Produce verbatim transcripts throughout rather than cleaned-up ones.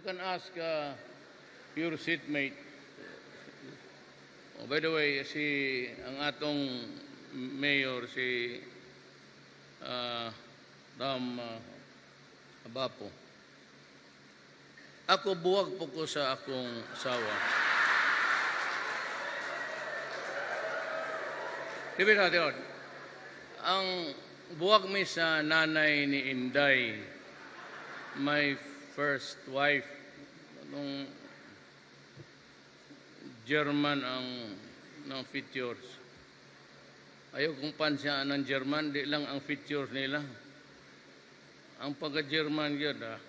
can ask, uh, your seatmate. Oh, by the way, si, ang atong mayor, si, uh, Ram, uh, Abapo. Ako, buwag po ko sa akong asawa. Di ba, Ate Ord? Ang buwag mi sa nanay ni Inday, my first wife, nung German ang, ng features. Ayaw kong pansiyaan ng German, di lang ang features nila. Ang pagka-German yun, ah.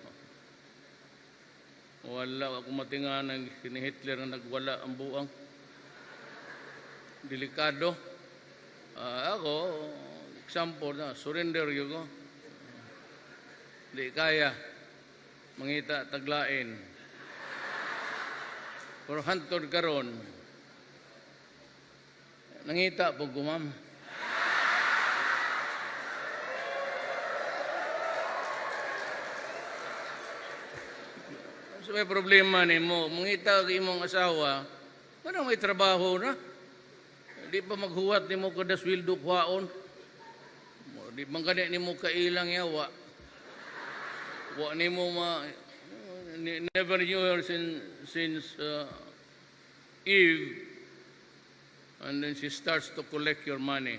Wala ako matinganan si ni Hitler na nagwala ang buang. Delikado. Ah, ako, example na, surrender yun ko. Di kaya. Mangita taglain. Pero hantod karon, nangita po ko, ma'am. So, may problema nimo. Mangita ang imong asawa, parang may trabaho na. Di pa maghuwat nimo kada sweldo kwaon. Di man gani nimo kailang yawa. Wa nimo ma-, ni-, never knew her since, since, uh, Eve. And then she starts to collect your money.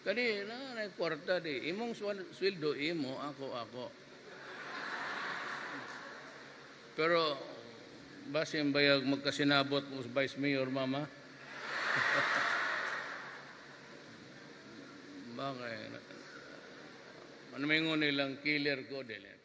Kani, na, na kwarta di. Imong swal-, sweldo, imo, ako, ako. Pero, basin bayag magkasinabot mo sa Vice Mayor, mama? Bagay. Ano may ngon nilang killer ko, dili.